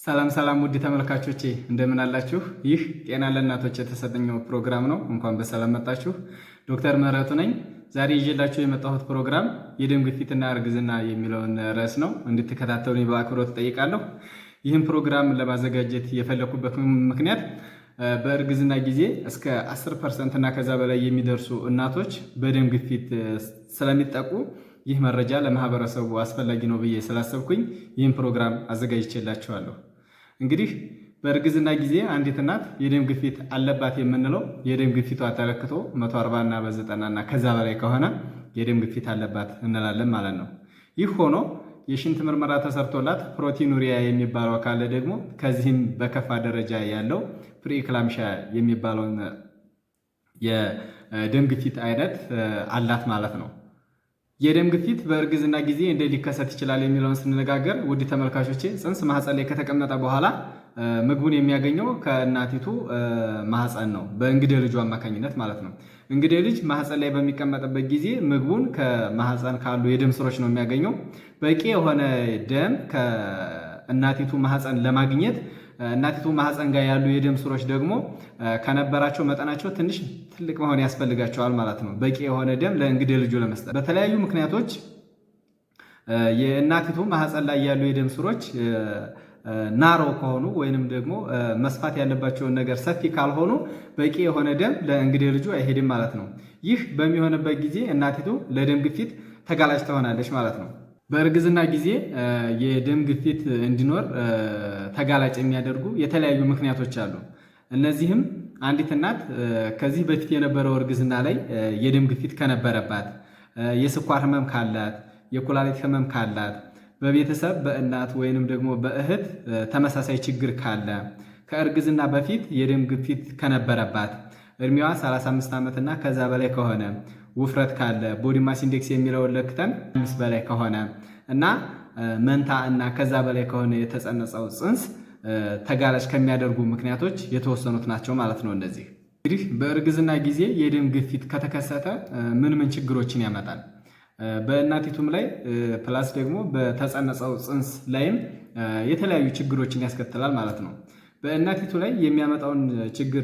ሰላም ሰላም ውድ ተመልካቾቼ፣ እንደምን አላችሁ? ይህ ጤና ለእናቶች የተሰኘው ፕሮግራም ነው። እንኳን በሰላም መጣችሁ። ዶክተር ምህረቱ ነኝ። ዛሬ ይዤላችሁ የመጣሁት ፕሮግራም የደም ግፊትና እርግዝና የሚለውን ርዕስ ነው። እንድትከታተሉኝ በአክብሮት እጠይቃለሁ። ይህን ፕሮግራም ለማዘጋጀት የፈለኩበት ምክንያት በእርግዝና ጊዜ እስከ 10% እና ከዛ በላይ የሚደርሱ እናቶች በደም ግፊት ስለሚጠቁ ይህ መረጃ ለማህበረሰቡ አስፈላጊ ነው ብዬ ስላሰብኩኝ ይህን ፕሮግራም አዘጋጅቼላችኋለሁ። እንግዲህ በእርግዝና ጊዜ አንዲት እናት የደም ግፊት አለባት የምንለው የደም ግፊቷ ተለክቶ 140 እና በ90 እና ከዛ በላይ ከሆነ የደም ግፊት አለባት እንላለን ማለት ነው። ይህ ሆኖ የሽንት ምርመራ ተሰርቶላት proteinuria የሚባለው ካለ ደግሞ ከዚህም በከፋ ደረጃ ያለው preeclampsia የሚባለውን የደም ግፊት አይነት አላት ማለት ነው። የደም ግፊት በእርግዝና ጊዜ እንዴት ሊከሰት ይችላል የሚለውን ስንነጋገር፣ ውድ ተመልካቾቼ፣ ጽንስ ማህፀን ላይ ከተቀመጠ በኋላ ምግቡን የሚያገኘው ከእናቲቱ ማህፀን ነው፣ በእንግዴ ልጁ አማካኝነት ማለት ነው። እንግዴ ልጅ ማህፀን ላይ በሚቀመጥበት ጊዜ ምግቡን ከማህፀን ካሉ የደም ስሮች ነው የሚያገኘው። በቂ የሆነ ደም ከእናቲቱ ማህፀን ለማግኘት እናቲቱ ማህፀን ጋር ያሉ የደም ስሮች ደግሞ ከነበራቸው መጠናቸው ትንሽ ትልቅ መሆን ያስፈልጋቸዋል ማለት ነው። በቂ የሆነ ደም ለእንግዴ ልጁ ለመስጠት በተለያዩ ምክንያቶች የእናቲቱ ማህፀን ላይ ያሉ የደም ስሮች narrow ከሆኑ ወይንም ደግሞ መስፋት ያለባቸውን ነገር ሰፊ ካልሆኑ በቂ የሆነ ደም ለእንግዴ ልጁ አይሄድም ማለት ነው። ይህ በሚሆንበት ጊዜ እናቲቱ ለደም ግፊት ተጋላጭ ትሆናለች ማለት ነው። በእርግዝና ጊዜ የደም ግፊት እንዲኖር ተጋላጭ የሚያደርጉ የተለያዩ ምክንያቶች አሉ። እነዚህም አንዲት እናት ከዚህ በፊት የነበረው እርግዝና ላይ የደም ግፊት ከነበረባት፣ የስኳር ህመም ካላት፣ የኩላሊት ህመም ካላት፣ በቤተሰብ በእናት ወይንም ደግሞ በእህት ተመሳሳይ ችግር ካለ፣ ከእርግዝና በፊት የደም ግፊት ከነበረባት፣ እድሜዋ 35 ዓመት እና ከዛ በላይ ከሆነ፣ ውፍረት ካለ፣ body mass index የሚለውን ለክተን 5 በላይ ከሆነ እና መንታ እና ከዛ በላይ ከሆነ የተጸነሰው ጽንስ ተጋላጭ ከሚያደርጉ ምክንያቶች የተወሰኑት ናቸው ማለት ነው። እነዚህ እንግዲህ በእርግዝና ጊዜ የደም ግፊት ከተከሰተ ምን ምን ችግሮችን ያመጣል? በእናቲቱም ላይ plus ደግሞ በተጸነሰው ጽንስ ላይም የተለያዩ ችግሮችን ያስከትላል ማለት ነው። በእናቲቱ ላይ የሚያመጣውን ችግር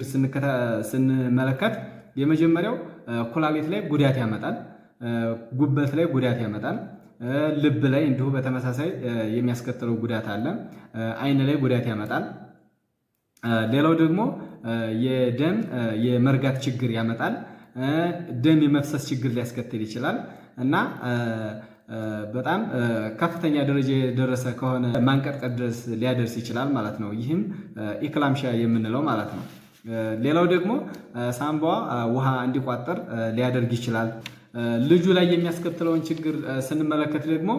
ስንመለከት የመጀመሪያው ኩላሊት ላይ ጉዳት ያመጣል፣ ጉበት ላይ ጉዳት ያመጣል፣ ልብ ላይ እንዲሁ በተመሳሳይ የሚያስከትለው ጉዳት አለ። አይን ላይ ጉዳት ያመጣል። ሌላው ደግሞ የደም የመርጋት ችግር ያመጣል። ደም የመፍሰስ ችግር ሊያስከትል ይችላል እና በጣም ከፍተኛ ደረጃ የደረሰ ከሆነ ማንቀጥቀጥ ድረስ ሊያደርስ ይችላል ማለት ነው። ይህም eclampsia የምንለው ማለት ነው። ሌላው ደግሞ ሳምባዋ ውሃ እንዲቋጠር ሊያደርግ ይችላል። ልጁ ላይ የሚያስከትለውን ችግር ስንመለከት ደግሞ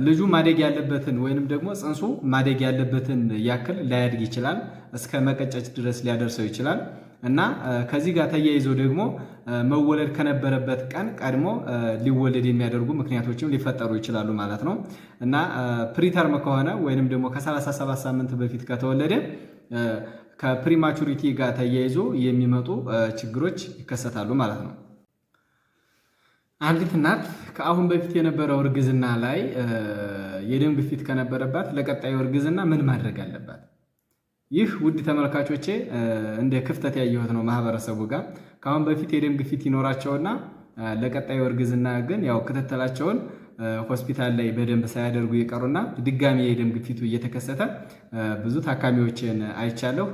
ልጁ ማደግ ያለበትን ወይንም ደግሞ ጽንሱ ማደግ ያለበትን ያክል ላያድግ ይችላል። እስከ መቀጨጭ ድረስ ሊያደርሰው ይችላል እና ከዚህ ጋር ተያይዞ ደግሞ መወለድ ከነበረበት ቀን ቀድሞ ሊወለድ የሚያደርጉ ምክንያቶችም ሊፈጠሩ ይችላሉ ማለት ነው። እና preterm ከሆነ ወይንም ደግሞ ከ37 ሳምንት በፊት ከተወለደ ከ prematurity ጋር ተያይዞ የሚመጡ ችግሮች ይከሰታሉ ማለት ነው። አንዲት እናት ከአሁን በፊት የነበረው እርግዝና ላይ የደም ግፊት ከነበረባት ለቀጣዩ እርግዝና ምን ማድረግ አለባት? ይህ ውድ ተመልካቾቼ እንደ ክፍተት ያየሁት ነው። ማህበረሰቡ ጋር ከአሁን በፊት የደም ግፊት ይኖራቸውና ለቀጣዩ እርግዝና ግን ያው ክትትላቸውን ሆስፒታል ላይ በደንብ ሳያደርጉ ይቀሩና ድጋሚ የደም ግፊቱ እየተከሰተ ብዙ ታካሚዎችን አይቻለሁ።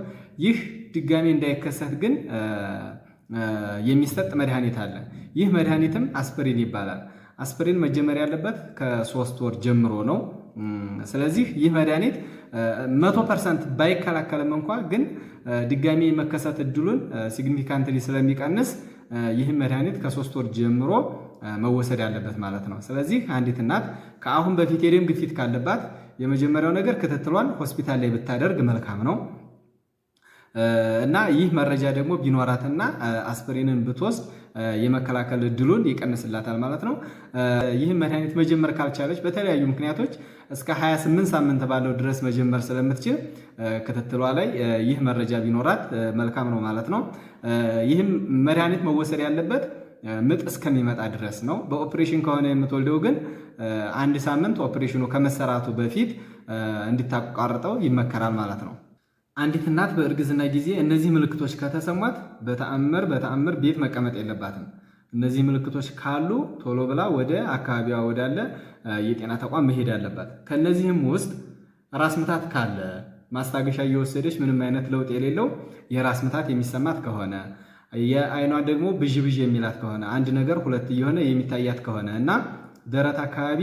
ይህ ድጋሚ እንዳይከሰት ግን የሚሰጥ መድኃኒት አለ። ይህ መድኃኒትም አስፕሪን ይባላል። አስፕሪን መጀመር ያለበት ከ3 ወር ጀምሮ ነው። ስለዚህ ይህ መድኃኒት 100% ባይከላከልም እንኳ ግን ድጋሚ የመከሰት እድሉን significantly ስለሚቀንስ ይህም መድኃኒት ከ3 ወር ጀምሮ መወሰድ ያለበት ማለት ነው። ስለዚህ አንዲት እናት ከአሁን በፊት የደም ግፊት ካለባት የመጀመሪያው ነገር ክትትሏን ሆስፒታል ላይ ብታደርግ መልካም ነው። እና ይህ መረጃ ደግሞ ቢኖራትና አስፕሪንን ብትወስድ የመከላከል እድሉን ይቀንስላታል ማለት ነው። ይህም መድኃኒት መጀመር ካልቻለች በተለያዩ ምክንያቶች እስከ 28 ሳምንት ባለው ድረስ መጀመር ስለምትችል ክትትሏ ላይ ይህ መረጃ ቢኖራት መልካም ነው ማለት ነው። ይህም መድኃኒት መወሰድ ያለበት ምጥ እስከሚመጣ ድረስ ነው። በኦፕሬሽን ከሆነ የምትወልደው ግን አንድ ሳምንት ኦፕሬሽኑ ከመሰራቱ በፊት እንድታቋርጠው ይመከራል ማለት ነው። አንዲት እናት በእርግዝና ጊዜ እነዚህ ምልክቶች ከተሰሟት በተአምር በተአምር ቤት መቀመጥ የለባትም። እነዚህ ምልክቶች ካሉ ቶሎ ብላ ወደ አካባቢዋ ወዳለ የጤና ተቋም መሄድ አለባት። ከእነዚህም ውስጥ ራስ ምታት ካለ፣ ማስታገሻ እየወሰደች ምንም አይነት ለውጥ የሌለው የራስ ምታት የሚሰማት ከሆነ፣ የአይኗ ደግሞ ብዥ ብዥ የሚላት ከሆነ፣ አንድ ነገር ሁለት እየሆነ የሚታያት ከሆነ እና ደረት አካባቢ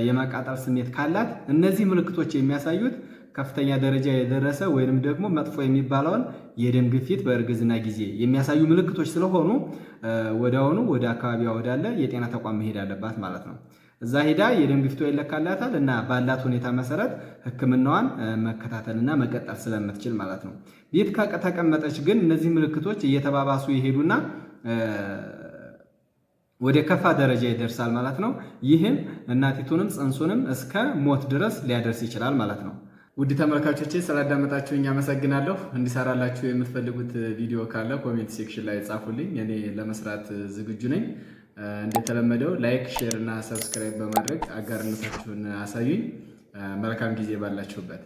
የማቃጠል ስሜት ካላት፣ እነዚህ ምልክቶች የሚያሳዩት ከፍተኛ ደረጃ የደረሰ ወይንም ደግሞ መጥፎ የሚባለውን የደም ግፊት በእርግዝና ጊዜ የሚያሳዩ ምልክቶች ስለሆኑ ወዲያውኑ ወደ አካባቢዋ ወዳለ የጤና ተቋም መሄድ አለባት ማለት ነው። እዛ ሄዳ የደም ግፊቷ ይለካላታል እና ባላት ሁኔታ መሰረት ሕክምናዋን መከታተልና መቀጠል ስለምትችል ማለት ነው። ቤት ከተቀመጠች ግን እነዚህ ምልክቶች እየተባባሱ ይሄዱና ወደ ከፋ ደረጃ ይደርሳል ማለት ነው። ይህም እናቲቱንም ጽንሱንም እስከ ሞት ድረስ ሊያደርስ ይችላል ማለት ነው። ውድ ተመልካቾቼ፣ ስላዳመጣችሁኝ አመሰግናለሁ። እንዲሰራላችሁ የምትፈልጉት ቪዲዮ ካለ comment section ላይ ጻፉልኝ። እኔ ለመስራት ዝግጁ ነኝ። እንደተለመደው like፣ share እና subscribe በማድረግ አጋርነታችሁን አሳዩኝ። መልካም ጊዜ ባላችሁበት።